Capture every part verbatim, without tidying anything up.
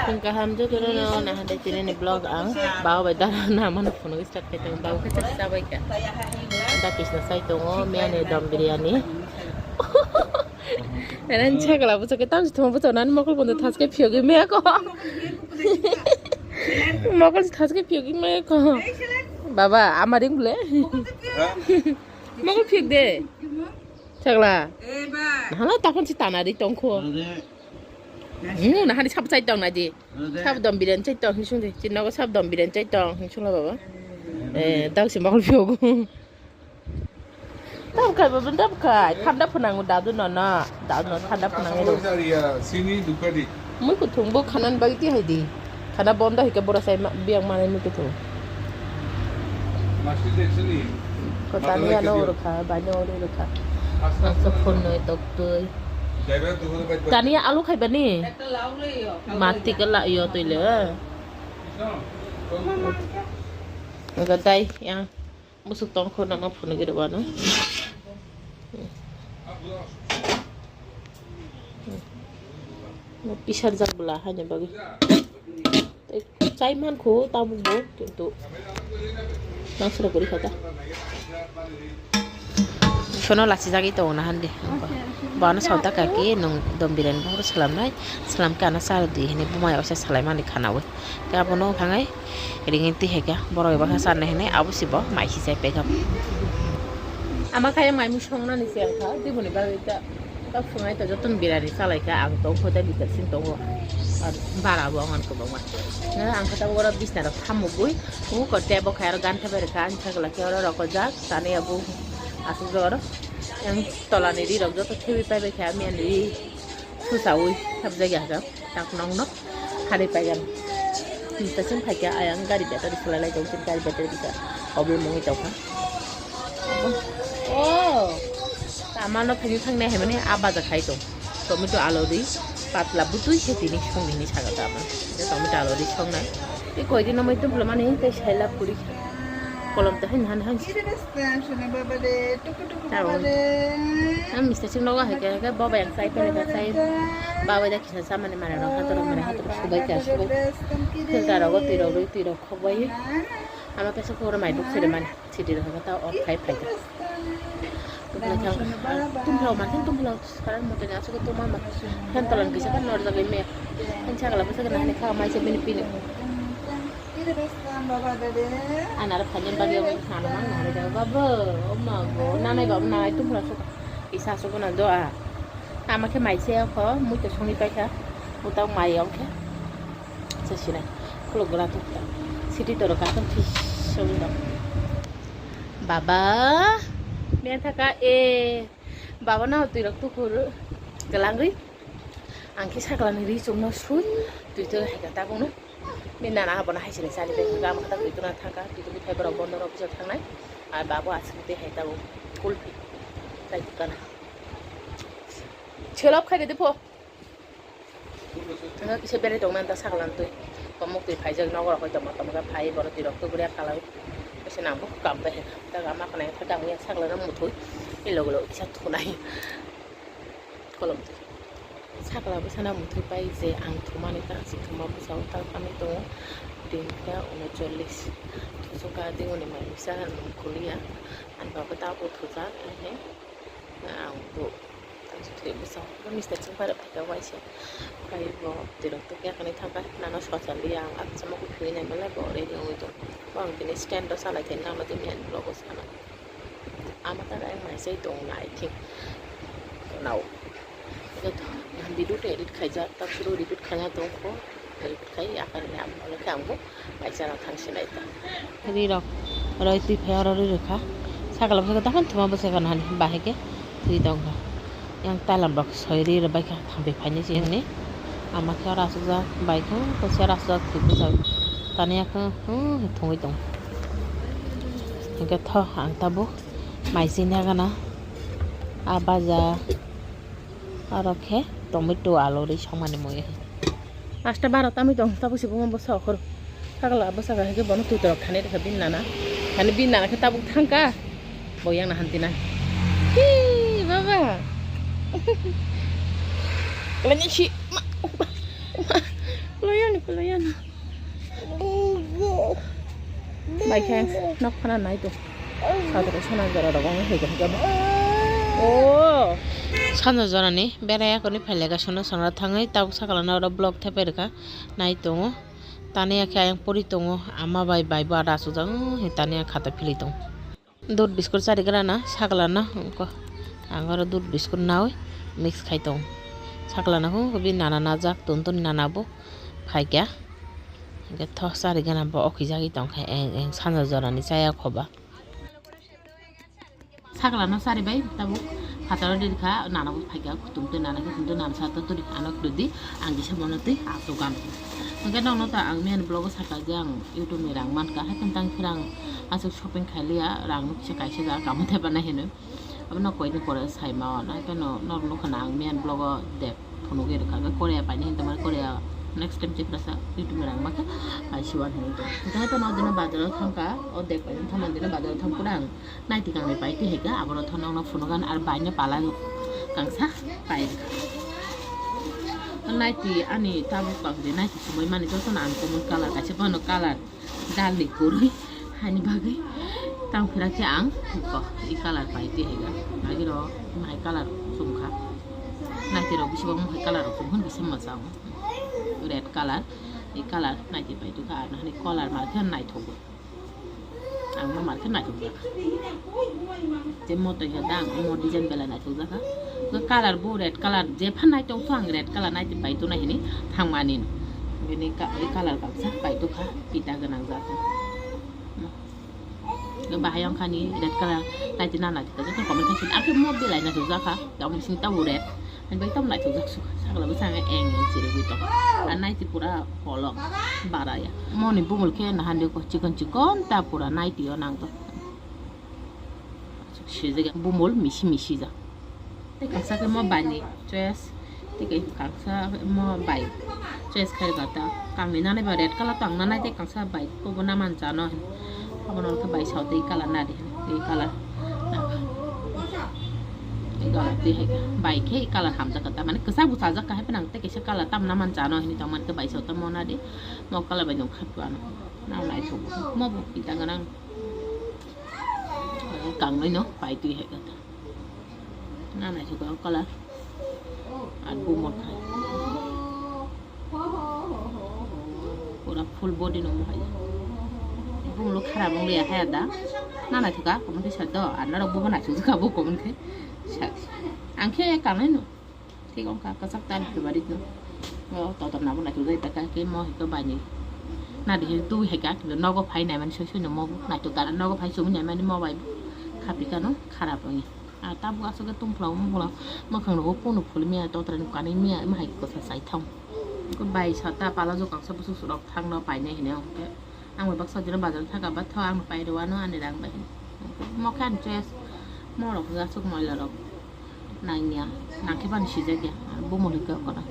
Phung kaham jotono no nahande tini ni vlog ang bawa bai dara na mano phunugwi start khai tongo, bawa khe chabai kha. Da kisna sai tongo miyani dom biryani. Nang chakla bwswk khe tamsi thuma bwswk nani mokol bondo thaske phiyogwi maya ko. Mokol thaske phiyogwi maya ko. Baba, amaring bole. Mokol phiyok de. Chakla. Hala takhon si tanari tongkho. Hmm, nahani sab chai tong naji. Sab dom biryani chai tong, hinsung de. Chinogo sab dom biryani chai tong, hinsung la baba. Eh, dagsi mokol phiyok. Dam khai baba, dam khai. Thanda phunango dadu no na. Dadu no thanda phunango. Sini dukadi. Mui kuthung bo khanan bagwi ti hai di. Khana bondo hai khe bora sai ma-, biyang manai mui kuthung. Masih de sini. Ko tani ano oro kha, bani oro oro kha. Masa phun noi tok tui. Tani alu khai bani. Mati ke la yo tui le. Ga dai yang. Busuk tong kho nama phunugwi rwano. Mo pisar jak bwla haino bagwi. Tei chai man kho tabuk bo kintu. Nang sura guri khata. Sono lachi jagwi tongo na hande. Bana sauta kaki nung dom biryani bohor salamnai. Salam ke ana sar di hini bumai osa salai mani khanawi. Te abono thangai ringin twi hai khe borok eba khe charnai hinui abo se bo mai si chai paikha. Ama khe mai mui songnani se wngkha, tei boni bagwi ta, ta phunai ta jotono birani chalaikha, ang tongkho tei bitel sini tongo, ar bara bo wngkha kwbangma. Ang khe tabuk oro bisna rok thammugwi, ukor tebo khai aro gan thebai rwkha, ani sakla khe oro rokojak, tani abo aswk oro yang tolani ri rok joto thewi paibai kha, miyani ri susawi habjak ya kha. Tak nong no hari payan. Kita sing pakai ayang gari battery selai lai jauh gari battery bisa. Obil mungkin jauh kan. Oh, tama no phini thang nai hemani abaja khai to. Tomato alori patla butui se tini song ni saga tama. Tomato alori song nai. Ikoi di nomoi tu belum ani tei saila puri. Kolom teh han han han. Ang mista sing nogo hai khe, hai khe baba yang chai pele kha chai. Baba da kisa samani mane rok hator mane hator subai kha subai. Filter rogo twi rok rwi twi rok khok bai. Ama kisa kora mai duk siri mani siri rok ta off khai phai. Tumphla thang, tumphla ma khe tumphla. Karan mote ni aswk tongma ma. Phen tolan kisa kan nor jagai me. Phen chakla bwswk nahani kha mai se bini pini. Anar phaini bagwi omo khana man nahani jaga babu. Oma go nanai babu nanai tumphla suka. Isa suka na do a. Ama khe mai se kho mui to songni paikha. Utak mai ong khe. Sasinai. Khuluk gura tukta. Siti toro kakon this songni dok. Baba. Mentha ka e. Baba no twi rok tukur kwlangwi. Ang khe sakla ni ri chum no sui twi twi hai kha tabuk no. Bini nana abono hai sini sani bai kha ama khe twi tuna thang kha twi twi phai borok bondo rok kisa thangnai. Ar babo aswk twi hai tabuk kulpi tai tukana. Chelop khai de pho. Thangkha kisa berai tongmani ta sakla twi. Komok twi phaijak nogo rok hoi tongma tongma phai borok twi rok tuburi akalai. Kisa nang bo kam bai hai kha. Ta ama khna kha dang ya sakla no muthoi. Ilo gulo kisa thunai. Kolom twi. Sakla bwsano muthoi pai je ang thumani ta si thuma bwsao ta kami tongo. Din kha unocholish. Thusuka dingoni mai bisa nang kuliya. Ang babo ta bo thujak he. Ang bo. Tei bwsao bo mister chwng bai rok phaikha waisa. Phai bo twi rok tubui akhani thangkha nana sochaliya ang achama kuphuri nai belai bo ready wngwi tong. Bo ang tini stand o salai khe nangma tini ani vlog o sana. Ama ta ang naisai tong na I think. Nao. Video to edit khaijak ta phuru repeat khaina tong kho. Repeat khai akhani ang bo khe ang bo. Kaisa rok thang silai ta. Ri rok roi twi phai oro ri rwkha. Sakla bwswk tongkha thuma bwswk nahani bahai khe twi tongkha. Yang tailam rok soi ri rwbaikha thampi phaini sini. Ama khe oro aswkjak baikha kose oro aswkjak twi bwswk tani yakhe hmm thungwi tong. Hwnkhe tho ang tabuk mai sini agana a baja. Aro khe tomato alu ri songmani mui. Asta baro tamwi tong, tabuk se buma bwsa okhor. Sakla bwsa kahai khe bono twi torok thani rwkha bini nana. Thani bini nana khe tabuk thangkha. Bo yang na hamti na. Hi, baba. Kala ni si, ma. Bai khe nok phana nai to. Sadro sana jora rogo ngai hega hega. Oh. Sana jora ni berai akoni phaile ga sana sana thangai tabuk sakala na oro vlog thepai rwkha. Nai tongo. Tani akhe ayang pori tongo. Ama bai bai bo ada asujak. Tani ang khata philai tongo. Dud biscuit chari grana, saklana, wngkha. Ang oro dud biscuit nawi mix khai tong. Saklana kho, bi nana najak, tun tun nana bo phaikya. Hingke thok chari gana bo okhijagwi tongkha, eng, eng, sanja jorani chaya khoba. Saklana chari bai, tabuk phataro dirkha, nana bo phaikya, kutung twi nana, kutung twi nana sa twi, ano kwrwdi, ang kisa bono twi, asuk gana. Hingke nokno ta ang miyani vlog o sakha je ang YouTube ni rang mankha, haikhe tang phirang asuk shopping khailiya, rang no kisa kaisa ja kamo thepana hino. Abono koini pore saima o, haikhe no nok nukha na ang miyani vlog o dek phunugwi rwkha, Korea paini hinwi tongmani Korea next time chephrasa YouTube ni rang mankha, paisi wan hinwi tong. Hingke haikhe no dino bazar o thangkha, o dek paini thamani dino bazar o thang phuru ang. Naiti kangni pai twi hai khe, aboro tho nokno phunugan ar bai no pala kangsa pai rwkha. Naiti ani tabuk kangni naiti sumui mani jotono ang common colour kaisa bono colour dal ni kwrwi haini bagwi tang phira khe ang kok i colour pai twi hai khe. Agi ro mai colour chum kha. Naiti rok bisi bo mohai colour rok chum hwn kisa mwchang. Red colour, i colour naiti pai twi kha ar nahani colour mar khe naithok. Ang ma mar khe naithok jak. Je mo twi khe dang, mo design belai naithok jak kha. Bo colour bo red colour, je phan naithok kha ang red colour naithok pai tuna hini thangmani. Bini ka-, i colour baksa pai tokha, pita gwnang jak. Bahai wngkha ni red colour naithok na naithok jak kha, comment section. Akhe mo belai naithok jak kha, tamo bising tamo red. Ani bai tamo naithok jak sukha, sakla bwsa ang eng eng chirigwi tong. Ar naiti pura kolok bara ya. Moni bumul khe nahande ko chikon chikon ta pura naiti o nang to. Sijak ya bumul misi misi ja. Tei kangsa khe mo bai ni choice. Tei kangsa mo bai choice khai ga ta. Kangni nanai ba red colour tang nanai tei kangsa bai kobo naman jano. Abono khe bai sao tei colour nadi. Tei colour. Tei colour tei hai bai khe colour hamjak ta. Mane kwchak bo chajak ka hai phnang tei kaisa colour tam naman jano hini tong man khe bai sao tamo nadi. Mo colour bai nung khat ano. Nang naithok. Mo bo pita ganang. Kangnoi no pai twi hai kata. Na naithok ang colour. Ar bumol khai. Pura full body no mohai. Bumol kharap wng liya hai da. Na naithok a, comment khe sa do. Ar narok bo naithok kha bo comment khe sa. Ang khe kangnoi no. Thik wngkha kwchak ta February no. O totor nabo naithok jai ta khe mo hikhe bai ni. Na de tu hai ka nogo phai nai mani soi soi no mo naithok ta nogo phai chumui nai mani mo bai khapi kano kharap wngya. A tabuk aswk khe tungphla wng bwla mwkhang rogo kunu phul miya totra ni kanui miya ma hai kwsa chai thang. Bai sa ta pala jokang sa bwswk rok thang no painai hinwi hwnkhe. Ang bai baksa dino bazar thaka ba tho ang pai rw ano ani rang bai. Mo khe ani choice mo rok hwnkhe aswk moila rok nangya nangkhe bani sijak ya bo moli khe kono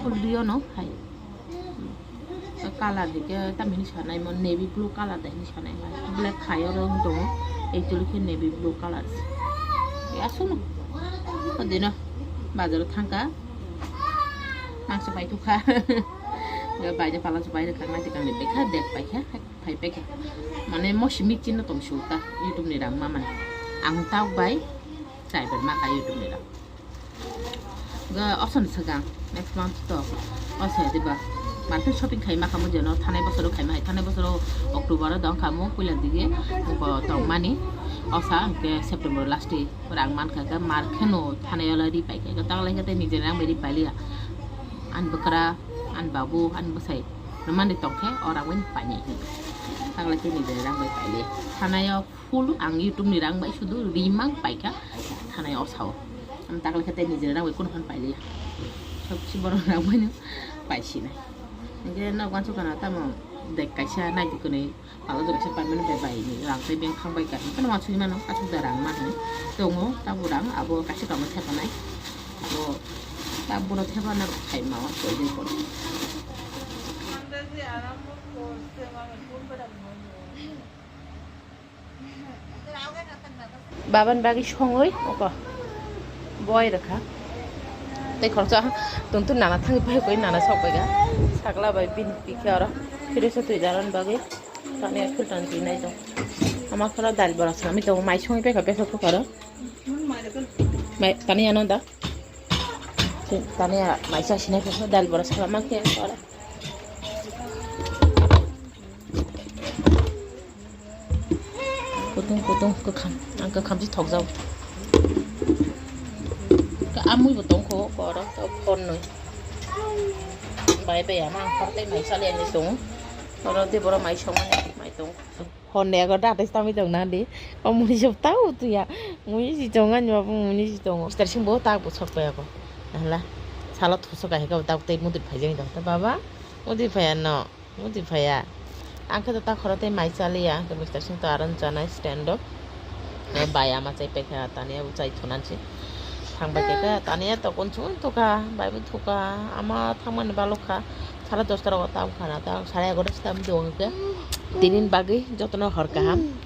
full rio no hai colour hwnkhe tamhini sanai mo navy blue colour da hini sanai black khai oro wng tongo actually khe navy blue colour aswk no dino bazar thangka mangsa pai thukha. Bai de pala pai rwkha nai tikang ni bekha dek paikha. Phai pekha. Mane mo simi chino tong su ta YouTube ni rang ma mane. Ang tok bai chai ber ma ka YouTube ni rang. Ga oson sagang next month to osa diba. Mane shopping khai ma khamu jeno thanai bosoro khai ma hai thanai bosoro October o dong khamu puila dige ko tong mani osa ke September last e rang man kha ga mar kheno thanai ola ri pai kha ga tang lai kha te nije rang bai ri pai liya. An bwkra an babu an bwsai. Rwmani tongkhe o rangwi painai hinwi. Taklaikhe nijeni rang bai pailiya. Thanaio full ang YouTube ni rang bai sudu rimang paikha thanaio o sao. Ang taklaikhe tei nijeni rang bai kunu phan pailiya. Sob si borok rang bai no paisinai. Hingke nok wansuk kana tamo dek kaisa naidi kwnwi pala jora se paimani bai bai ni rang tei beng thang bai kha. Hingke no wansuk mano asuk da rang ma hinwi tongo tabo rang abo kaisa kamo thepanai. Abo ta buro thepana rok khai ma o twi di kono. Babani bagwi songwi oko boi rwkha. Tei khoroksa tongtun nana thangwi pai koi nana sok pai ga. Sakla bai bini pikhe oro. Phiro se twi daron bagwi. Tani filter twi nai tong. Ama khoro dal bora sami tong mai songwi pai kha besa kho karo. Mai tani ano da. Tani mai sa sinai kho dal bora sala ma khe oro. Kutung kutung kwkham, ang kwkham si thokjao. Amui bo tongkho oro phone nwi. Bai bai ama ang phone tei mai sali ani tong. Oro de boro mai songmani mai tong. Phone ne go data stamwi tong na di. O muni sop tau tu ya. Muni si tong ani babu muni si tong. Mister sing bo tak bo sok pa ya ko. Nahla. Sala thusok ai ka tak tei mudir phai jeng tong. Baba mudir phai ano. Muti phaiya. Ang khe ta khoro tei mai chaliya, ang khe Mister Singh to aron chanai stand up. Bai ama chai paikha, tani abo chai thunansi. Thang bai khe tani to kun chung thuka, bai bo thuka, ama thangmani balok kha. Sara dosta rogo tam khana, ta sara egarota tam dong khe. Tinin bagwi jotono hor kaham.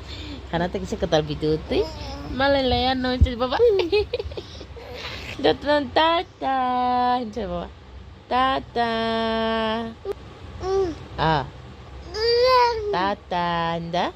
Khana tei kisa kwtal video twi. Malai laya no chai baba. Jotono ta ta hinchai baba. Tata. Ah. Tata, hinda.